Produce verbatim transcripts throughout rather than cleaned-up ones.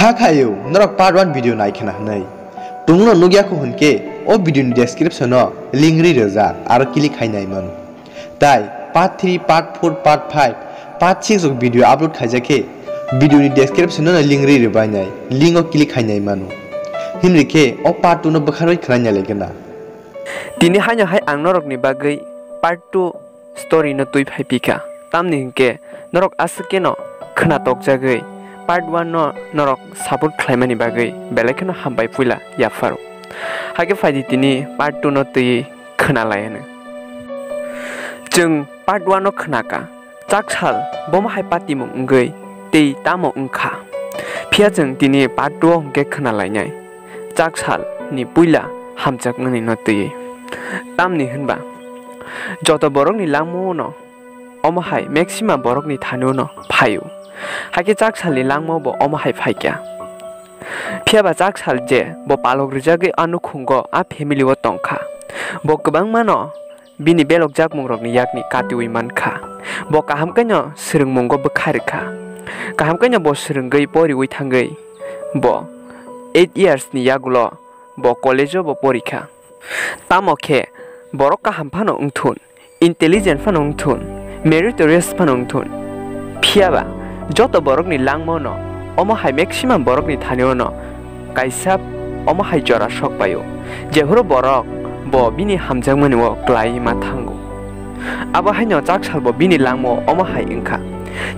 Hakhayo norok part one video nai khna hwnwi. Tungno nukya kho hwnkhe o video ni description o link ri rwjak aro click khai nai mano. Tai part three, part four, part five, part six rok video upload khaijak khe video ni description o link ri rwbai nai, link o click khai nai mano. Himri khe o part two no bwkharwi khna nai lai gana. Tini haino hai ang norokni bagwi part two story no twi phai phi kha. Tamni hinkhe norok aswk keno khna tokjagwi part one no norok support khlaimani bagwi belai kheno hambai puila yapharo. Hakhe phaidi tini part two no twi khna lai hwno. Chwng part one no khna kha. Chaksal bomo hai patimung wngwi tei tamo wngkha. Phiya chwng tini part two o hwnkhe khna lainai. Chaksal ni puila hamjakmani no twiwi. Tamni hwnba joto borokni langmao no omo hai maximum borokni thani uno phaio. Hakhe Chaksalni langmao bo omo hai phaikha. Phiya ba Chaksal je bo palok rijagwi a nukhungo a family o tongkha. Bo kwbangma no bini belokjakmungrokni yakni katiwi mankha. Bo kaham khe no swrwngmungo bwkha rwkha. Kaham khe no bo swrwngwi poriwi thangwi bo eight years ni yagulo bo college o bo porikha. Tamo khe borok kaham phano wngthun, intelligent phano wngthun, meritorious phano wngthun. Phiya ba joto borokni langmao no omo hai maximum borokni thani uno kaisa omo hai jora sok paio. Jephuru borok bo bini hamjakmani o klai ma thango. Abo haino Chaksal bo bini langmao omo hai wngkha.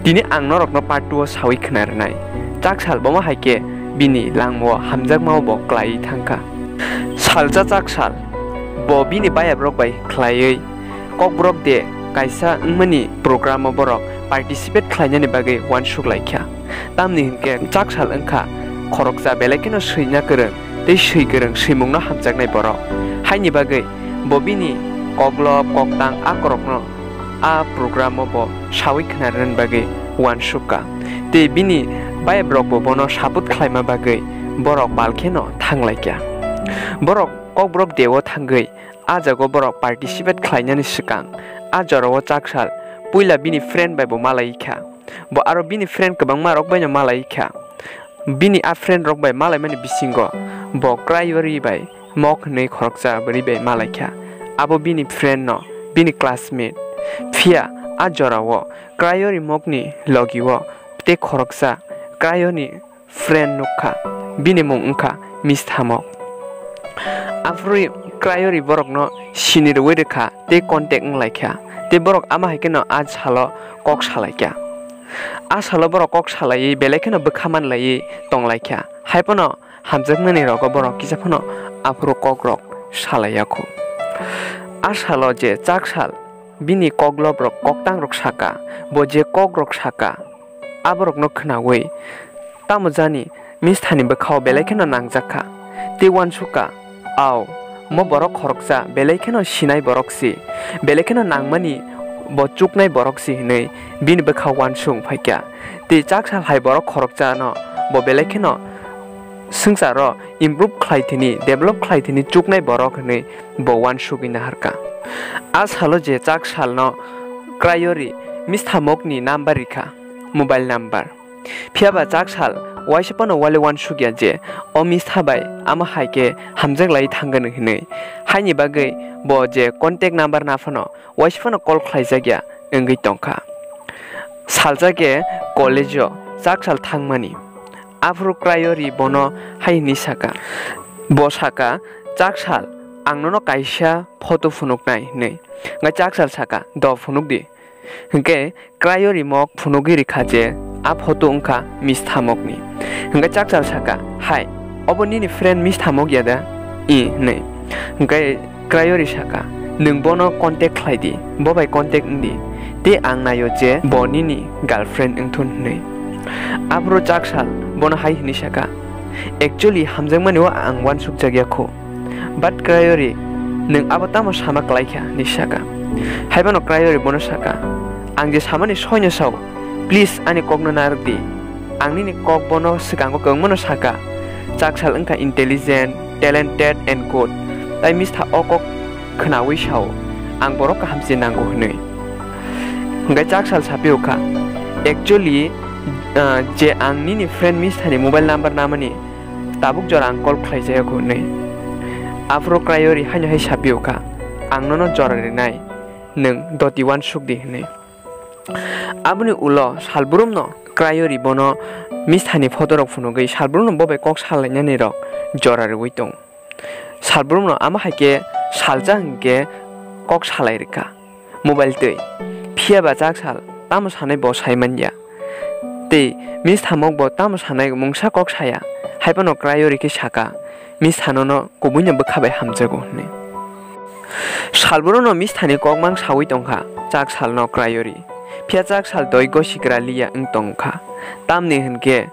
Tini ang norokno part two o sawi khna rwnai. Chaksal bomo hai khe bini langmao hamjakmao bo klai thangkha. Salsa Chaksal bo bini bayabrok bai khlaiwi Kokborok de kaisa wngmani program o borok participate khlainani bagwi uansuk laikha. Tamni hinkhe Chaksal wngkha khoroksa belai kheno swina kwrwng tei swi kwrwng swimungno hamjaknai borok. Haini bagwi bo bini koklob koktang a korokno a program o bo sawi khna rwna bagwi uansuk kha. Tei bini bayabrok bo bono support khlaima bagwi borok bal kheno thang laikha. Borok Kokborok de o thangwi a jaga o borok participate khlainani swkang a jora o Chaksal puila bini friend bai bo malai kha. Bo aro bini friend kwbangma rok bai no malai kha. Bini a friend rok bai malaimani bisingo bo Krayori bai Mok hwnwi khoroksa bwrwi bai malai kha. Abo bini friend no, bini classmate. Phiya a jora o Krayori Mok ni logi o tei khoroksa Krayori friend nukha, bini mung wngkha Misthamok. Aphuru Krayori borokno sini rwui rwkha tei contact wnglaikha, tei borok ama hai kheno a salo kok salaikha. A salo borok kok salaiwi belai kheno bwkha manlaiwi tonglaikha, hai phano hamjakmani rogo borok kisa phano aphuru kokrok salaiya kho. A salo je Chaksal bini koklob rok koktangrok saka, bo je kokrok saka, aborokno khnaui, tamo jani Misthani bwkhao belai kheno nangjakha. Tei uansukha, ao, mo borok khoroksa belai kheno sinai borok si, belai kheno nangmani bo chuknai borok si hwnwi bini bwkhao uansuk phaikha. Tei Chaksal hai borok khoroksano bo belai kheno swngcharo improve khlai thini, develop khlai thini chuknai borok hwnwi bo uansugwi naharkha. A salo je Chaksalno Krayori Misthamokni number rikha, mobile number. Phiya ba Chaksal waisa phano wale uansukya je o Mistha bai ama hai khe hamjak lai thangani hwnwi. Haini bagwi bo je contact number na phano waisa phano call khlaijakya wngwi tongkha. Salsa khe college-o Chaksal thangmani. Aphuru Krayori bono hai hwnwi saka, bo saka, "Chaksal, ang nono kaisa photo phunuknai," hwnwi. Hwnkhe Chaksal saka, "Do phunukdi." Hwnkhe Krayori mok phunugwi rikha je a photo wngkha Misthamokni. Hwnkhe Chaksal saka, "Hai, obo nini friend Misthamok ya da?" "I," hwnwi. Hwnkhe Krayori saka, "Nwng bono contact khlai di, bo bai contact wng di, tei ang naio je bo nini girlfriend wngthun," hwnwi. Aphuru Chaksal bono hai hwnwi saka, "Actually, hamjakmani o ang uansukjak ya kho. But Krayori, nwng abo tamo sama klai kha?" hwnwi saka. Hai phano Krayori bono saka, "Ang je samani soino sao, please ani kokno narwk di. Ang nini kok bono swkango kwbangmano saka. Chaksal wngkha intelligent, talented and good. Tai Mistha o kok khnaui sao, ang borok kaham se nango," hwnwi. Hwnkhe Chaksal sapio kha, "Actually, ah, je ang nini friend Mistha ni mobile number namani, tabuk jora ang call khlai jaya kho hwnwi. Aphuru Krayori haino hai sapio kha, "Ang nono jora rinai, nwng doti uansuk di," hwnwi. Aboni ulo salbrumno Krayori bono Mistha ni photo rok phunugwi salbrumno bo bai kok salainani rok jora rwui tongo. Salbrumno ama hai khe salsa hwnkhe kok salai rwkha mobile twi. Phiya ba Chaksal tamo sanai bo sai manya. Tei Mistha mok bo tamo sanai mungsa kok saya. Hai phano Krayori khe saka, "Mistha nono kubuino bwkha bai hamjago," hwnwi. Salbrumno Mistha ni kok mang saui tongkha Chaksalno Krayori. Phiya Chaksal doi gosi kwra liya wng tongkha. Tamni hwnkhe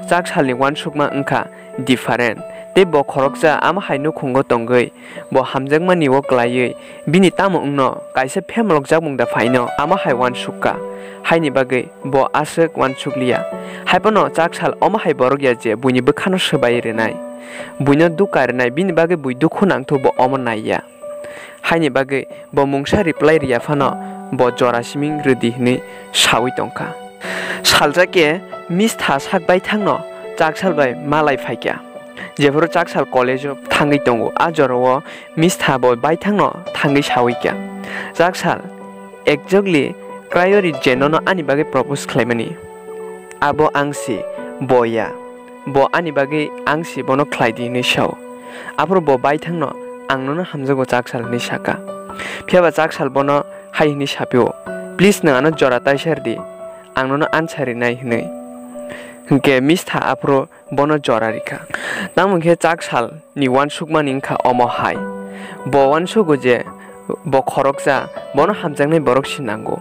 Chaksalni uansukma wngkha different. Tei bo khoroksa ama hai nukhungo tongwi, bo hamjakmani o kwlaiwi bini tamo wngno kaisa phemlokjakmung da phaino ama hai uansukka, haini bagwi bo aswk uansukliya. Hai phano Chaksal omo hai borok ya je buini bwkhano swbai rwnai, buino dukha rwnai, bini bagwi bui dukhu nangthu bo omo naiya. Haini bagwi bo mungsa reply riya phano bo jora siming rwdi hwnwi saui tongkha. Salsa khe Mistha sak baithangno Chaksal bai malai phaikha. Jephuru Chaksal college-o thangwi tongo, a jorao Mistha bo baithangno thangwi saui kha, "Chaksal, exactly Krayori je nono ani bagwi propose khlaimani, abo ang si, bo ya. Bo ani bagwi ang si, bono khlai di," hwnwi sao. Aphuru bo baithangno, "Ang nono hamjago Chaksal," hwnwi saka. Phiya ba Chaksal bono hai hwnwi sapio, "Please, nwng ano jora taisa rwdi, ang nono answer rinai," hwnwi. Hwnkhe Mistha aphuru bono jora rikha. Tamo khe Chaksal ni uansukmani wngkha omo hai. Bo uansugo je bo khoroksa, bono hamjaknai borok se nango.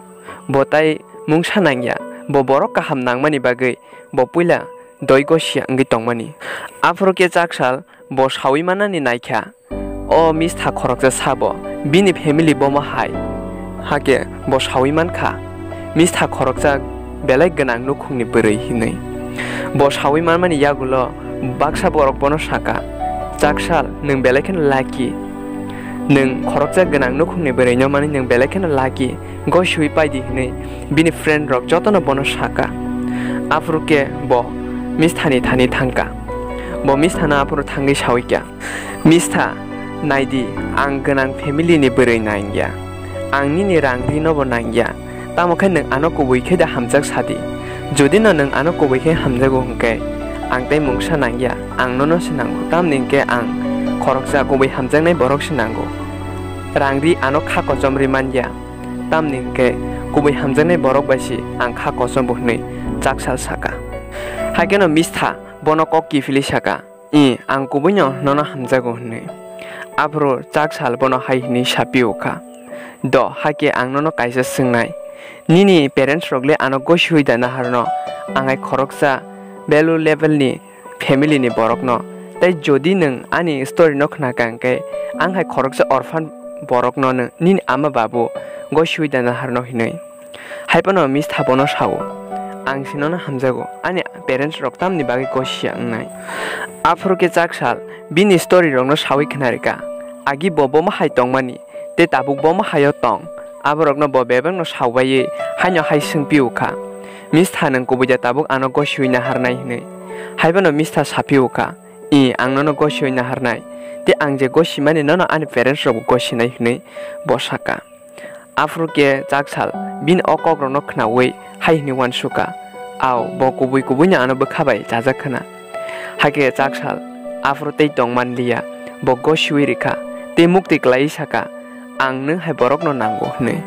Bo tai mungsa nangya, bo borok kaham nangmani bagwi bo puila doi gosia wngwi tongmani. Aphuru khe Chaksal bo saui manani naikha, o Mistha khoroksa sabo, bini family bomo hai. Hakhe bo saui mankha, Mistha khoroksa belai gwnang nukhungni bwrwi hinwi. Bo saui manmani yagulo baksa borok bono saka, "Chaksal, nwng belai kheno lucky. Nwng khoroksa gwnang nukhungni bwrwino manwi nwng belai kheno lucky. Gosiui paidi," hinwi bini friend rok jotono bono saka. Aphuru khe bo Misthani thani thangkha. Bo Misthano aphuru thangwi saui kha, "Mistha, naidi, ang gwnang family ni bwrwi nangya. Ang nini rang rino bo nangya. Tamo khe nwng ano kubui khe da hamjak sadi. Jodi no nwng ano kubui khe hamjago hwnkhe, ang tei mungsa nangya, ang nono se nango. Tamni hwnkhe ang khoroksa kubui hamjaknai borok se nango. Rang ri ano kha kochom ri manya. Tamni hwnkhe kubui hamjaknai borok bai se ang kha kochom bo," hwnwi Chaksal saka. Haikhe no Mistha bono kok kiphilwi saka, "I, ang kubuino nono hamjago," hwnwi. Aphuru Chaksal bono hai hwnwi sapio kha, "Do, hakhe ang nono kaisa swngnai. Nini parents rok le ano gosiui da naharno, ang hai khoroksa value level ni family ni borokno. Tei jodi nwng ani story no khna kha hwnkhe, ang hai khoroksa orphan borokno nw-, nini ama babu gosiui da naharno," hinwi. Hai phano Mistha bono sao, "Ang se nono hamjago, ani parents rok tamni bagwi gosia wngnai." Aphuru khe Chaksal bini story rokno saui khna rikha. Agi bo bomo hai tongmani, tei tabuk bomo haio tong. Aborokno bo bebakno saubaiwi haino hai swngpio kha, "Mistha, nwng kubui da tabuk ano gosiui naharnai?" hinwi. Hai phano Mistha sapio kha, "I, ang nono gosiui naharnai, tei ang je gosimani nono ani parents rokbo gosinai," hinwi bo saka. Aphuru khe Chaksal bini o kokrokno khnaui hai hwnwi uansukha, "Ao, bo kubui kubuino ano bwkha bai chajak khna." Hakhe Chaksal aphuru tei tong man liya, bo gosiui rikha tei muktwi klaiwi saka, "Ang nwng hai borokno nango," hwnwi.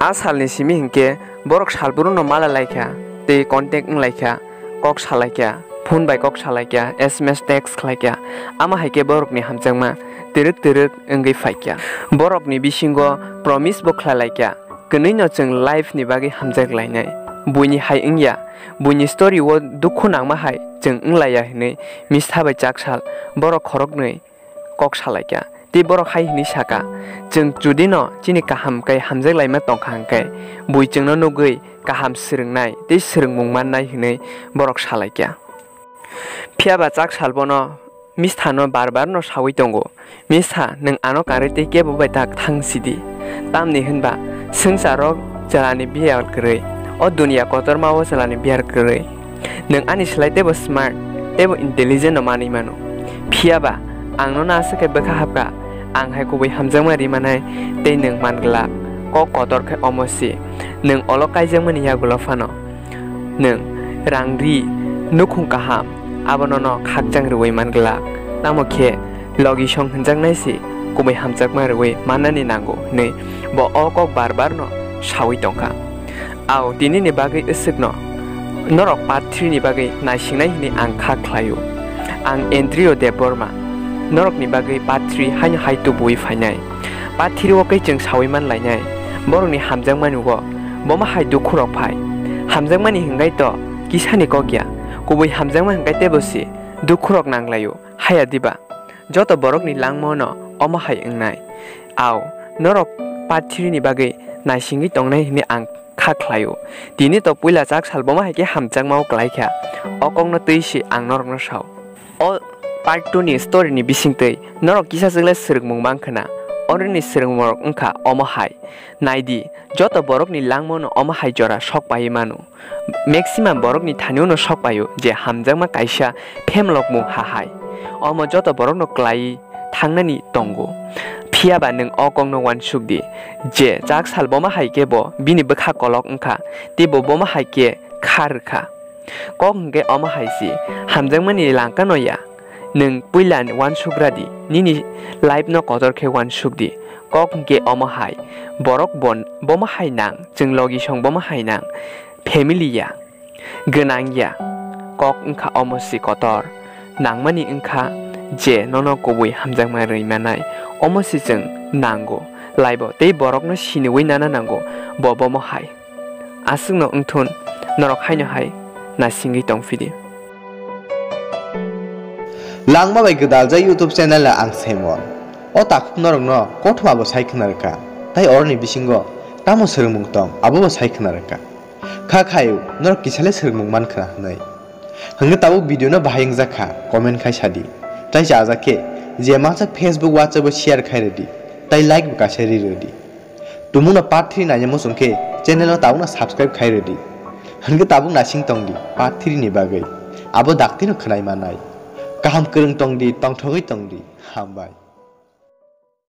A salni simi hinkhe borok salbruno mala laikha tei contact wng laikha. Kok salaikha, phone bai kok salaikha, S M S text khlaikha, ama hai khe borokni hamjakma twrwk twrwk wngwi phaikha. Borokni bisingo promise bo khlai laikha, kwnwino chwng life ni bagwi hamjak lainai. Buini hai wngya, buini story o dukhu nangma hai chwng wng laiya hwnwi Mistha bai Chaksal borok khoroknwi kok salaikha. Tei borok hai hwnwi saka, "Chwng judino chini kaham khe hamjak laima tongkha hwnkhe, bui chwngno nugwi kaham swrwngnai tei swrwngmung mannai," hwnwi borok salaikha. Phiya ba Chaksal bono Misthano bar bar no saui tongo, "Mistha, nwng ano karwi tei kebo bai ta thang sidi. Tamni hwnba swngcharo chwlani biyar kwrwi, o duniya kotormao chwlani biyar kwrwi. Nwng ani slai teibo smart, teibo intelligent no manwi mano. Phiya ba, ang nono aswk khe bwkha hapkha, ang hai kubui hamjakma ri manai tei nwng man glak, kok kotor khe omo si. Nwng olo kaijakmani yagulo phano nwng rang ri, nukhung kaham, abo nono khakchang rwui man glak. Tamo khe logi song hwnjaknai si kubui hamjakma rwui mannani nango hwnwi bo o kok bar bar no saui tongkha. Ao, tinini bagwi aswkno norok part three ni bagwi naisingnai hwnwi ang kha khlaio. Ang Andrew Debbarma, norokni bagwi part three haino hai tubuwi phainai. Part three o khe chwng saui man lainai, borokni hamjakmani o bomo hai dukhu rok phai. Hamjakmani hwnkhe to kisani kok ya, kubui hamjakma hwnkhe teibo se dukhu rok nang laio, haya diba? Joto borokni langmano omo hai wngnai. Ao, norok part three ni bagwi naisingwi tongnai hwnwi ang kha khlaio. Tini to puila chak sal bomo hai khe hamjakma o kwlai kha. O kokno twi se ang norokno sao. O part two ni story ni bisingtwi norok kisa chwkle swrwngmung mang khna. Oroni swrwngmungrok wngkha omo hai. Nai di, joto borokni langmano omo hai jora sok paiwi mano. Maximum borokni thani-o no sok paio je hamjakma kaisa phemlokmung ha hai. Omo joto borokno klaiwi thangnani tongo. Phiya ba nwng o kokno uansuk di je chak sal bomo hai khe bo bini bwkha kolok wngkha, tei bo bomo hai khe kha rwkha. Kok hwnkhe omo hai se, hamjakmani langkano ya. Nwng puila uansuk ra di, nini life no kotor khe uansuk di. Kok hwnkhe omo hai, borok bon-, bomo hai nang, chwng logi song bomo hai nang, family ya, gwnang ya. Kok wngkha omo se kotor, nangmani wngkha je nono kubui hamjakma rwi manai, omo se chwng nango, laibo tei borokno siniwi nana nango, bo bomo hai. Aswkno wngthun, norok haino hai nasingwi tongphidi. Langma bai gwdaljak YouTube channel o ang Simon. O takhuk norokno kothoma bo sai khna rwkha, tei oroni bisingo tamo swrwngmung tong, abo bo sai khna rwkha. Kha khaio, norok kisale swrwngmung man khna hwnwi. Hwnkhe tabuk video no bahai wngjak kha, comment khai sadi. Tei chajak khe, je mangsa Facebook, WhatsApp o share khai rwdi, tei like bo kaisa ri rwdi. Tumungno part three naina muchung khe channel no tabukno subscribe khai rwdi. Hwnkhe tabuk nasing tongdi part three ni bagwi. Abo daktino khwnai manai. Kaham kwrwng tongdi, tongthogwi tongdi. Hambai.